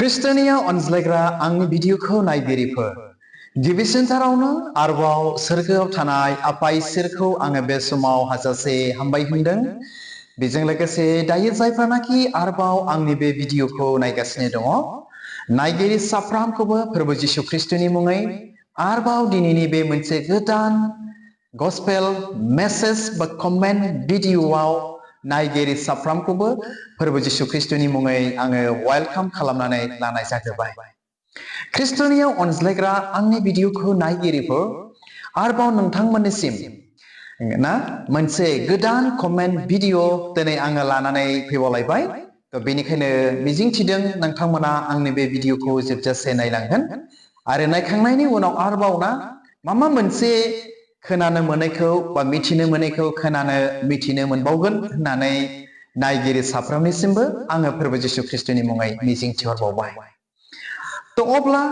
Christiania अनज्लायग्रा आंनि भिडिअखौ नायगिरिफोर गिबिसिनथारावनो आरोबाव सोरगोआव थानाय आफा इसोरखौ आङो बे समाव हाजासे हामबाय होनदों। बेजों लोगोसे दायो जायफोरानाखि आरोबाव आंनि बे भिडिअखौ नायगासिनो दङ नायगिरि साफ्रामखौबो प्रभु जिशु ख्रिस्टनि मुङै आरोबाव दिनैनि बे मोनसे गोदान गस्पेल मेसेज बा कमेन्ट भिडिअआव नायगिरि साफ्रामखौबो प्रभु जिशु ख्रिस्टनि मुङै आङो वेलकाम खालामनानै लानाय जाग्रोबाय। ख्रिस्टनियाव अनज्लायग्रा आंनि भिडिअखौ नायगिरिफोर आरोबाव नोंथांमोननिसिम ना मोनसे गोदान कमेन्ट भिडिअ दिनै आङो लानानै फैबावलायबाय। बेनिखायनो मिजिंथिदों नोंथांमोना आंनि बे भिडिअखौ जोबजासे नायलांगोन आरो नायखांनायनि उनाव आरोबाव ना माबा मोनसे खोनानो मोनैखौ बा मिथिनो मोनैखौ मिथिनो मोनबावगोन होननानै नायगिरि साफ्रोमनिसिमबो आङो प्रभु जिशु ख्रिस्टनि मुङै मिजिंथिहरबावबाय। अब्ला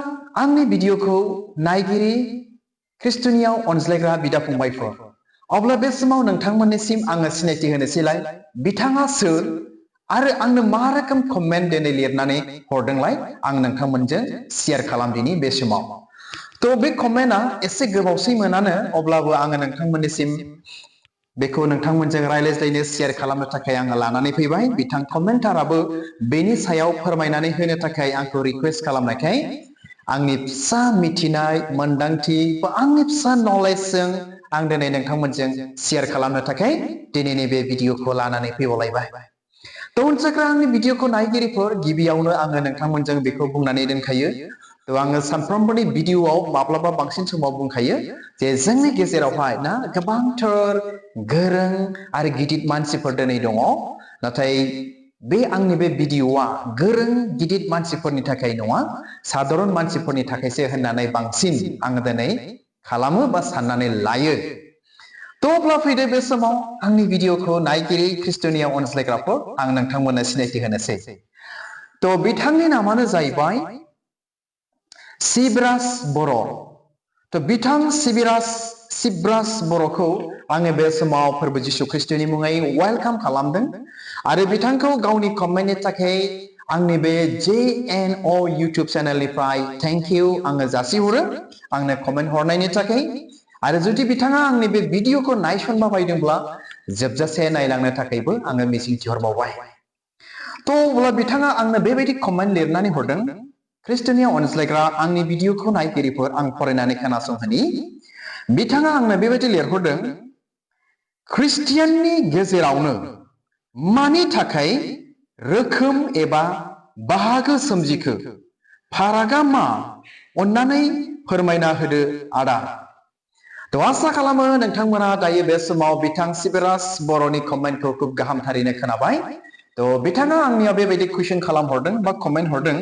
आंनि भिडिअखौ नायगिरि ख्रिस्टनियाव अनज्लायग्रा बिदा फंबायफोर अब्ला बे समाव नोंथांमोननिसिम आङो सिनायथि होनोसैलाय बिथाङा सोर आरो आंनो मा रोखोम कमेन्ट दिनै लिरनानै हरदोंलाय आं नोंथांमोनजों शेयार खालामदिनि बे समाव। बे कमेन्टआ एसे गोबावसै मोनानो अब्लाबो आङो नोंथांमोननिसिम बेखौ नोंथांमोनजों रायज्लायनो शेयार खालामनो थाखाय आङो लानानै फैबाय। बिथां कमेन्टाराबो बेनि सायाव फोरमायनानै होनो थाखाय आंखौ रिक्वेस्ट खालामनायखाय आंनि फिसा मिथिनाय मोनदांथि बा आंनि फिसा नलेजजों आं दिनै नोंथांमोनजों शेयार खालामनो थाखाय दिनैनि बे भिडिअखौ लानानै फैबावलायबाय। अनज्लायग्रा आंनि भिडिअखौ नायगिरिफोर गिबियावनो आङो नोंथांमोनजों बेखौ बुंनानै दोनखायो। आङो सानफ्रोमबोनि भिडिअआव माब्लाबा बांसिन समाव बुंखायो जे जोंनि गेजेरावहाय ना गोबांथार गोरों आरो गिदिर मानसिफोर दिनै दङ, नाथाय बे आंनि बे भिडिअआ गोरों गिदिर मानसिफोरनि थाखाय नङा साधारन मानसिफोरनि थाखायसो होननानै बांसिन आङो दिनै खालामो बा साननानै लायो। अब्ला फैदो बे समाव आंनि भिडिअखौ नायगिरि ख्रिस्टनियाव अनज्लायग्राफोर आं नोंथांमोननो सिनायथि होनोसै। बिथांनि नामानो जाहैबाय सिब्रास बर'। बिथां सिब्रास बर'खौ आङो बे समाव प्रभु जिशु ख्रिस्टनि मुङै वेलकाम खालामदों आरो बिथांखौ गावनि कमेन्टनि थाखाय आंनि बे jno इउटिउब चेनेलनिफ्राय थेंक इउ आङो जासिहरो आंनो कमेन्ट हरनायनि थाखाय। आरो जुदि बिथाङा आंनि बे भिडिअखौ नायसनबा बायदोंब्ला जोबजासे नायलांनो थाखायबो आङो मिजिंथिहरबावबाय। अब्ला बिथाङा आंनो बेबायदि कमेन्ट लिरनानै हरदों, ख्रिस्टनियाव अनज्लायग्रा आंनि भिडिअखौ नायगिरिफोर आं फरायनानै खोनासंहोनि। बिथाङा आंनो बेबायदि लिरहरदों, ख्रिस्टियाननि गेजेरावनो मानि थाखाय रोखोम एबा बाहागो सोमजिखो? फारागा मा? अन्नानै फोरमायना होदो आदा। आसा खालामो नोंथांमोना दायो बे समाव बिथां सिब्रास बर'नि कमेन्टखौ खुब गाहामथारैनो खोनाबाय। बिथाङा आंनियाव बेबायदि कुइसन खालामहरदों बा कमेन्ट हरदों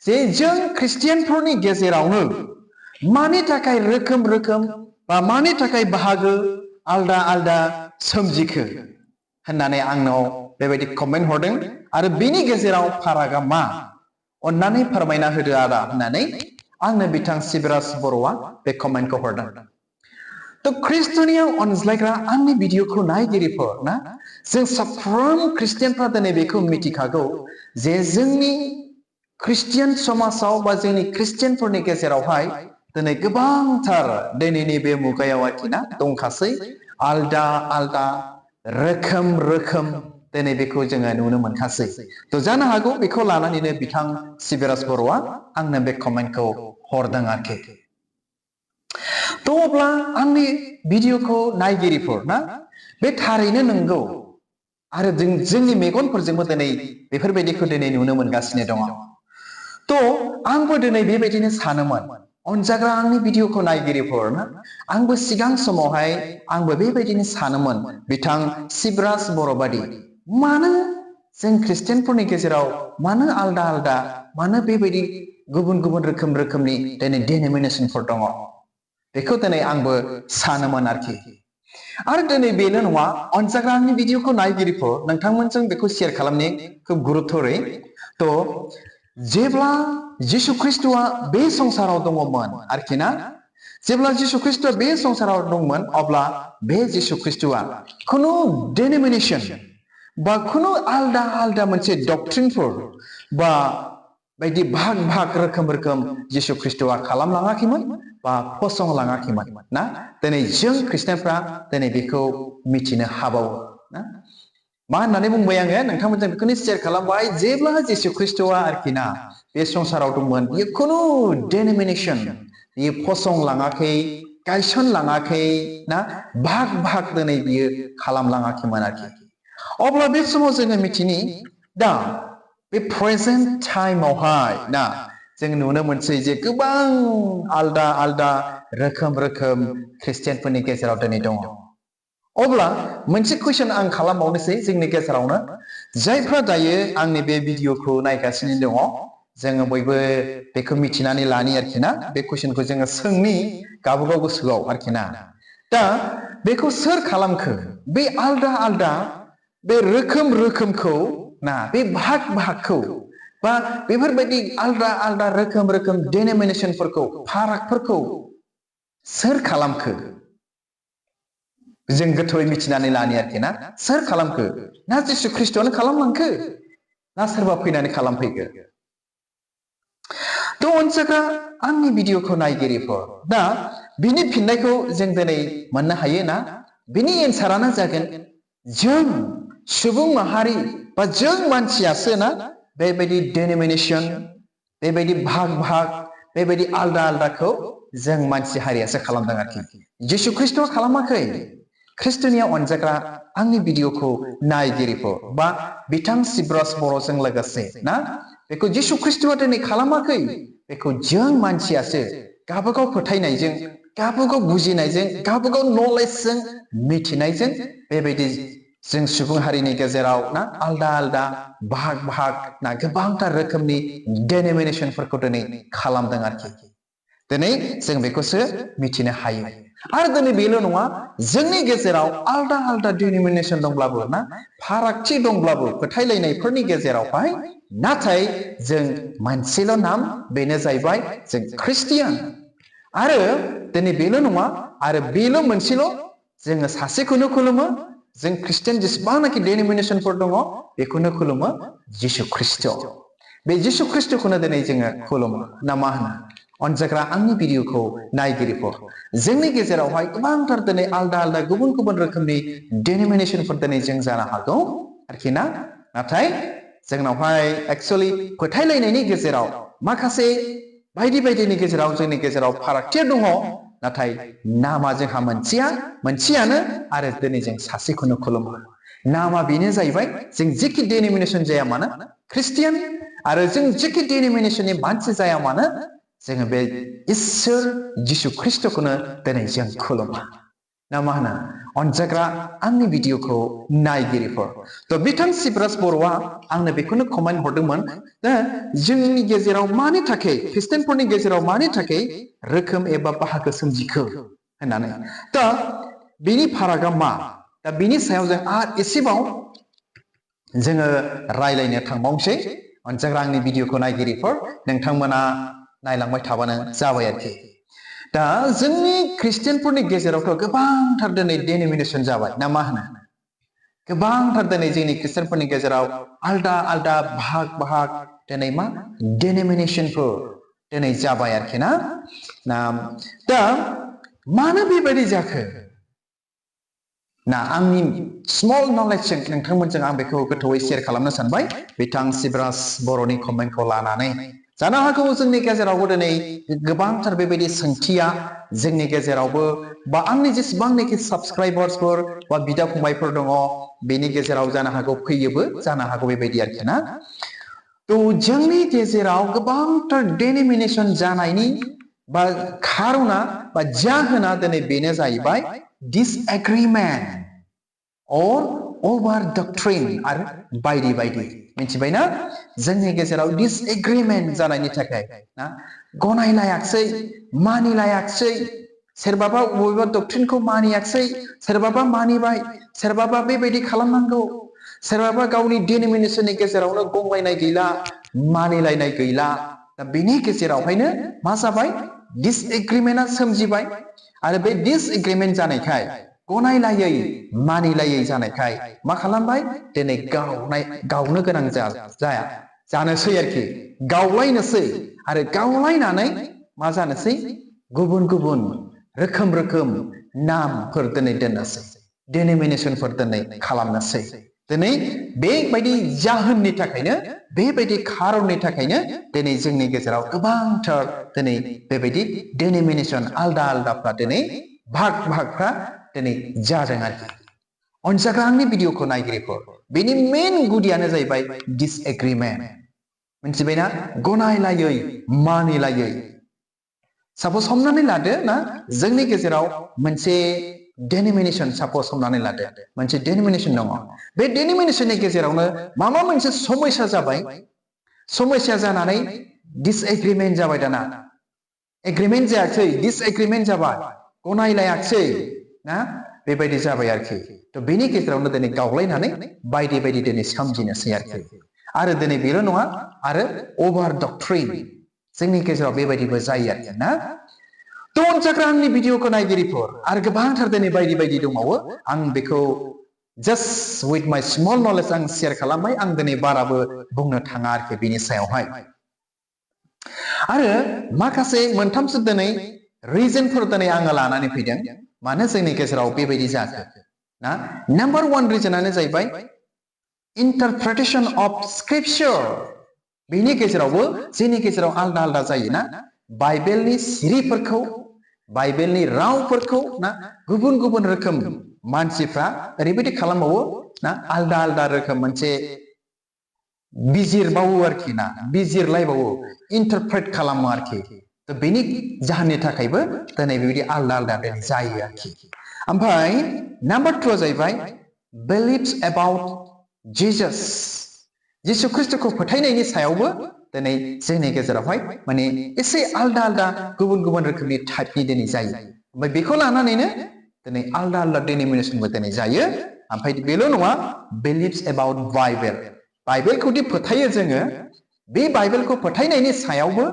जे जों ख्रिस्टियानफोरनि गेजेरावनो मानि थाखाय रोखोम बा मानि थाखाय बाहागो आलदा आलदा सोमजिखो होननानै आंनाव बेबायदि कमेन्ट हरदों आरो बेनि गेजेराव फारागा मा? अन्नानै फोरमायना होदो आदा होननानै आंनो बिथां सिब्रास बर'आ बे कमेन्टखौ हरदों। ख्रिस्टनियाव अनज्लायग्रा आंनि भिडिअखौ नायगिरिफोर ना जों साफ्रोम ख्रिस्टियानफ्रा दिनै बेखौ मिथिखागौ जे जोंनि ख्रिस्टियान समाजाव बा जोंनि ख्रिस्टियानफोरनि गेजेरावहाय दिनै गोबांथार दिनैनि बे मुगायाव आरोखि ना दंखासै आलदा आलदा रोखोम दिनै बेखौ जोङो नुनो मोनखासै। जानो हागौ बेखौ लानानैनो बिथां सिब्रास बर'आ आंनो बे कमेन्टखौ हरदों आरोखि। अब्ला आंनि भिडिअखौ नायगिरिफोर ना बे थारैनो नंगौ आरो जोंनि मेगनफोरजोंबो दिनै बेफोरबायदिखौ दिनै नुनो मोनगासिनो दङ। आंबो दिनै बेबायदिनो सानोमोन अनजाग्रा आंनि भिडिअखौ नायगिरिफोर ना आंबो सिगां समावहाय आंबो बेबायदिनो सानोमोन बिथां सिब्रास बर' बादि मानो जों ख्रिस्टियानफोरनि गेजेराव मानो आलदा आलदा मानो बेबायदि गुबुन गुबुन रोखोमनि दिनै डिनोमिनेसनफोर दङ बेखौ दिनै आंबो सानोमोन आरोखि। आरो दिनै बेल' नङा अनजाग्रा आंनि भिडिअखौ नायगिरिफोर नोंथांमोनजों बेखौ शेयार खालामनाय खुब गुरुत्तरै। जेब्ला जिशु ख्रिस्टआ बे संसाराव दङमोन आरोखि ना जेब्ला जिशु ख्रिस्टआ बे संसाराव दंमोन अब्ला बे जिशु ख्रिस्टआ खुनु डिनोमिनेसन बा खुनु आलदा आलदा मोनसे डक्ट्रिनफोर बा बायदि भाग भाग रोखोम रोखोम जिसु ख्रिस्टआ खालामलाङाखैमोन बा फसंलाङाखैमोन ना दिनै जों ख्रिस्टियानफ्रा दिनै बेखौ मिथिनो हाबावो ना मा होननानै बुंबाय आङो नोंथांमोनजों बेखौनो शेयार खालामबाय जेब्ला जिसु ख्रिस्टआ आरोखि ना बे संसाराव दंमोन बियो खुनु डेनोमिनेसन बियो फसंलाङाखै गायसनलाङाखै ना भाग भाग दिनै बियो खालामलाङाखैमोन आरोखि अब्ला बे समाव जोङो मिथिनि दा बे प्रेजेन्ट टाइमावहाय ना जों नुनो मोनसै जे गोबां आलदा आलदा रोखोम रोखोम ख्रिस्टियानफोरनि गेजेराव दिनै दङ अब्ला मोनसे कुइसन आं खालामबावनोसै जोंनि गेजेरावनो जायफ्रा दायो आंनि बे भिडिअखौ नायगासिनो दङ जोङो बयबो बेखौ मिथिनानै लानि आरोखि ना बे कुइसनखौ जोङो सोंनि गावबागाव गोसोआव आरोखि ना दा बेखौ सोर खालामखो बे आलदा आलदा बे रोखोम रोखोमखौ ना बे भाग भागखौ बा बेफोरबायदि आलदा आलदा रोखोम रोखोम डेनोमिनेसनफोरखौ फारागफोरखौ सोर खालामखो जों गोथौयै मिथिनानै लानि आरोखि ना सोर खालामखो ना जिसु ख्रिस्टआनो खालामलांखो ना सोरबा फैनानै खालामफैखो थ' अनसायग्रा आंनि भिडिअखौ नायगिरिफोर दा बिनि फिननायखौ जों दिनै मोननो हायो ना बिनि एन्सारानो जागोन जों सुबुं माहारि बा जों मानसियासो ना बेबायदि डेनोमिनेसन बेबायदि भाग भाग बेबायदि आलदा आलदाखौ जों मानसि हारियासो खालामदों आरोखि जिसु ख्रिस्टआ खालामाखै ख्रिस्ट'निया अनजाग्रा आंनि भिडिअखौ नायगिरिफोर बा बिथां सिब्रास बर'जों लोगोसे ना बेखौ जिसु ख्रिस्टआ दिनै खालामाखै बेखौ जों मानसियासो गावबागाव फोथायनायजों गावबागाव बुजिनायजों गावबागाव नलेजजों मिथिनायजों बेबायदि जों सुबुं हारिनि गेजेराव ना आलदा आलदा भाग भाग ना गोबांथार रोखोमनि डेनोमिनेसनफोरखौ दिनै खालामदों आरोखि दिनै जों बेखौसो मिथिनो हायो आरो दिनै बेल' नङा जोंनि गेजेराव आलदा आलदा डेनोमिनेसन दंब्लाबो ना फारागथि दंब्लाबो फोथायलायनायफोरनि गेजेरावहाय नाथाय जों मोनसेल' नाम बेनो जाहैबाय जों ख्रिस्टियान आरो दिनै बेल' नङा आरो बेल' मोनसेल' जोङो सासेखौनो खुलुमो जों ख्रिस्टियान जेसेबांनाखि डेनोमिनेसनफोर दङ बेखौनो खुलुमो जिसु ख्रिस्ट बे जिसु ख्रिस्टखौनो दिनै जोङो खुलुमो ना मा होनो अनजाग्रा आंनि भिडिअखौ नायगिरिफोर जोंनि गेजेरावहाय गोबांथार दिनै आलदा आलदा गुबुन गुबुन रोखोमनि डेनोमिनेसनफोर दिनै जों जानो हागौ आरोखि ना नाथाय जोंनावहाय एक्चुअलि फोथायलायनायनि गेजेराव माखासे बायदि बायदिनि गेजेराव जोंनि गेजेराव फारागथि दङ नाथाय नामा जोंहा मोनसेयानो आरो दिनै जों सासेखौनो खुलुमो नामा बेनो जाहैबाय जों जेखि डेनोमिनेसन जाया मानो ख्रिस्टियान आरो जों जेखि डेनोमिनेसननि मानसि जाया मानो जोङो बे इसोर जिसु ख्रिस्टखौनो दिनै जों खुलुमो ना मा होनो अनजाग्रा आंनि भिडिअखौ नायगिरिफोर थ' बिथां सिब्रास बर'आ आंनो बेखौनो कमेन्ट हरदोंमोन दा जोंनि गेजेराव मानि थाखाय ख्रिस्टियानफोरनि गेजेराव मानि थाखाय रोखोम एबा बाहागो सोमजिखो होननानै दा बेनि फारागा मा दा बेनि सायाव जों आरो एसेबाव जोङो रायलायनो थांबावसै अनजाग्रा आंनि भिडिअखौ नायगिरिफोर नोंथांमोना नायलांबाय थाबानो जाबाय आरोखि दा जोंनि ख्रिस्टियानफोरनि गेजेरावथ' गोबांथार दिनै डेनोमिनेसन जाबाय ना मा होनो गोबांथार दिनै जोंनि ख्रिस्टियानफोरनि गेजेराव आलदा आलदा भाग भाग दिनै मा डेनोमिनेसनफोर दिनै जाबाय आरोखि ना दा मानो बेबायदि जाखो ना आंनि स्मल नलेजजों नोंथांमोनजों आं बेखौ गोथौयै शेयार खालामनो सानबाय बिथां सिब्रास बर'नि कमेन्टखौ लानानै जानो हागौ जोंनि गेजेरावबो दिनै गोबांथार बेबायदि सोंथिया जोंनि गेजेरावबो बा आंनि जेसेबांनाखि साबस्क्राइबार्सफोर बा बिदा फंबायफोर दङ बेनि गेजेराव जानो हागौ फैयोबो जानो हागौ बेबायदि आरोखि ना थ' जोंनि गेजेराव गोबांथार डेनोमिनेसन जानायनि बा खारना बा जाहोना दिनै बेनो जाहैबाय disagreement or over doctrine आरो बायदि बायदि मिथिबायना जोंनि गेजेराव disagreement जानायनि थाखाय ना गनायलायाखसै मानिलायाखसै सोरबाबा बबेबा डक्ट्रिनखौ मानियाखसै सोरबाबा मानिबाय सोरबाबा बेबायदि खालामनांगौ सोरबाबा गावनि डेनोमिनेसननि गेजेरावनो गंलायनाय गैला मानिलायनाय गैला दा बेनि गेजेरावहायनो मा जाबाय डिसएग्रिमेन्टआ सोमजिबाय आरो बे डिसएग्रिमेन्ट जानायखाय गनायलायै मानिलायै जानायखाय मा खालामबाय दिनै गावनो गोनां जानोसै आरोखि गावलायनोसै आरो गावलायनानै मा जानोसै गुबुन गुबुन रोखोम रोखोम नामफोर दिनै दोननोसै डेनोमिनेसनफोर दिनै खालामनोसै दिनै बेबायदि जाहोननि थाखायनो बेबायदि खारननि थाखायनो दिनै जोंनि गेजेराव गोबांथार दिनै बेबायदि डेनोमिनेसन आलदा आलदाफ्रा दिनै भाग भागफ्रा दिनै जादों आरोखि अनसाग्रा आंनि भिडिअखौ नायगिरिफोर बेनि मेन गुदियानो जाहैबाय डिसएग्रिमेन्ट मिथिबायना गनायलायै मानिलायै सापस हमनानै लादो ना जोंनि गेजेराव मोनसे डेनोमिनेसन सापस हमनानै लादो मोनसे डेनोमिनेसन दङ बे डेनोमिनेसननि गेजेरावनो माबा मोनसे समस्या जाबाय समस्या जानानै डिसएग्रिमेन्ट जाबाय दाना एग्रिमेन्ट जायाखै डिसएग्रिमेन्ट जाबाय गनायलायाखै ना बेबायदि जाबाय आरोखि थ बेनि गेजेरावनो दिनै गावलायनानै बायदि बायदि दिनै सोमजिनोसै आरो दिनै बेल' नङा आरो अभार डक्ट्रिन जोंनि गेजेराव बेबायदिबो जायो आरोखि ना थ अनसाग्रा आंनि भिडिअखौ नायगिरिफोर आरो गोबांथार दिनै बायदि बायदि दंबावो आं बेखौ just with my small knowledge आं शेयार खालामबाय आं दिनै बाराबो बुंनो थाङा आरोखि बेनि सायावहाय आरो माखासे मोनथामसो दिनै रिजनफोर दिनै आङो लानानै फैदों मानो जोंनि गेजेराव बेबायदि जाखो ना नाम्बार 1 रिजनानो जाहैबाय इन्टारप्रिटेशन अफ स्क्रिप्चर बेनि गेजेरावबो जोंनि गेजेराव आलदा आलदा जायोना बाइबेलनि सिरिफोरखौ बाइबेलनि रावफोरखौ ना गुबुन गुबुन रोखोम मानसिफ्रा ओरैबायदि खालामबावो ना आलदा आलदा रोखोम मोनसे बिजिरबावो आरोखि ना बिजिरलायबावो इन्टारप्रेट खालामो आरोखि थ बेनि जाहोननि थाखायबो दिनै बेबायदि आलदा आलदा जायो आरोखि ओमफ्राय नाम्बार 2 जाहैबाय बिलिभ्स एबाउट जिसास जिसु ख्रिस्टखौ फोथायनायनि सायावबो दिनै जोंनि गेजेरावहाय माने एसे आलदा आलदा गुबुन गुबुन रोखोमनि टाइपनि दिनै जायो ओमफ्राय बेखौ लानानैनो दिनै आलदा आलदा डेनोमिनेसनबो दिनै जायो ओमफ्राय बेल' नङा बिलिभ्स एबाउट बाइबेल बाइबेलखौदि फोथायो जोङो बे बाइबेलखौ फोथायनायनि सायावबो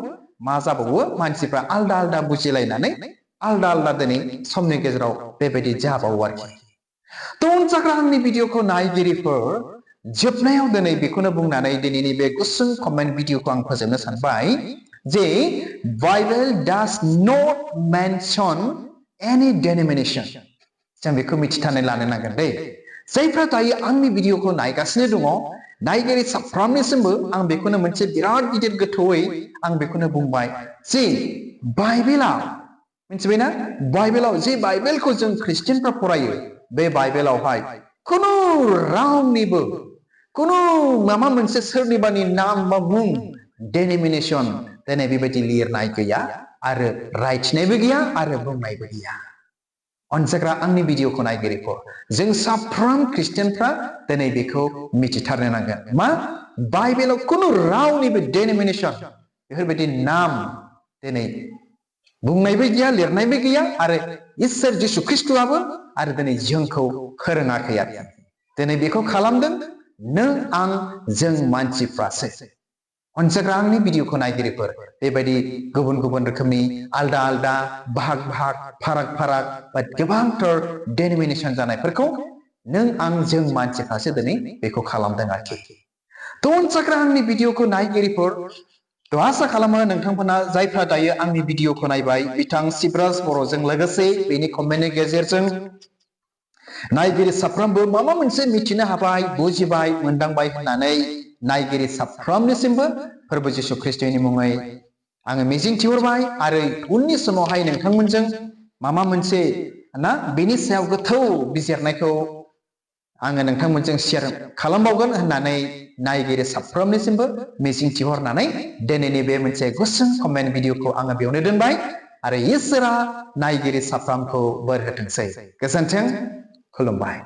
मा जाबावो मानसिफ्रा आलदा आलदा बुजिलायनानै आलदा आलदा दिनै समनि गेजेराव बेबायदि जाबावो आरोखि थ अनसाग्रा आंनि भिडिअखौ नायगिरिफोर जोबनायाव दिनै बेखौनो बुंनानै दिनैनि बे गुसुं कमेन्ट भिडिअखौ आं फोजोबनो सानबाय जे बाइबेल डास नट मेनसन एनि डेनोमिनेसन जों बेखौ मिथिनानै लानो नांगोन दै जायफ्रा दायो आंनि भिडिअखौ नायगासिनो दङ नायगिरि साफ्रोमनिसिमबो आं बेखौनो मोनसे बिराद गिदिर गोथौयै आं बेखौनो बुंबाय जे बाइबेलाव मिथिबायना बाइबेलाव जे बाइबेलखौ जों ख्रिस्टियानफ्रा फरायो बे बाइबेलावहाय खुनु रावनिबो खुनु माबा मोनसे सोरनिबानि नाम बा मुं डेनोमिनेसन दिनै बेबायदि लिरनाय गैया आरो रायथिनायबो गैया आरो बुंनायबो गैया अनसाग्रा आंनि भिडिअखौ नायगिरिफोर जों साफ्रोम ख्रिस्टियानफ्रा दिनै बेखौ मिथिथारनो नांगोन मा बाइबेलाव खुनु रावनिबो डेनोमिनेसन बेफोरबायदि नाम दिनै बुंनायबो गैया लिरनायबो गैया आरो इसोर जिसु ख्रिस्टआबो आरो दिनै जोंखौ फोरोङाखै आरो दिनै बेखौ खालामदों नों आं जों मानसिफ्रासो अनसाग्रा आंनि भिडिअखौ नायगिरिफोर बेबायदि गुबुन गुबुन रोखोमनि आलदा आलदा भाग भाग फाराग फाराग बा गोबांथार डेनोमिनेसन जानायफोरखौ नों आं जों मानसिफ्रासो दिनै बेखौ खालामदों आरोखि थ अनसाग्रा आंनि भिडिअखौ नायगिरिफोर थ आसा खालामो नोंथांमोना जायफ्रा दायो आंनि भिडिअखौ नायबाय बिथां सिब्रास बर'जों लोगोसे बेनि कमेन्टनि गेजेरजों नायगिरि साफ्रोमबो माबा मोनसे मिथिनो हाबाय बुजिबाय मोनदांबाय होननानै नायगिरि साफ्रोमनिसिमबो फोरबो जिसु ख्रिस्टनि मुङै आङो मिजिं थिहरबाय आरो उननि समावहाय नोंथांमोनजों माबा मोनसे ना बेनि सायाव गोथौ बिजिरनायखौ आङो नोंथांमोनजों शेयार खालामबावगोन होननानै नायगिरि साफ्रोमनिसिमबो मिजिं थिहरनानै दिनैनि बे मोनसे गुसुं कमेन्ट भिडिअखौ आङो बेयावनो दोनबाय आरो इसोरा नायगिरि साफ्रोमखौ बोर होथोंसै गोजोन्थों खुलुमबाय।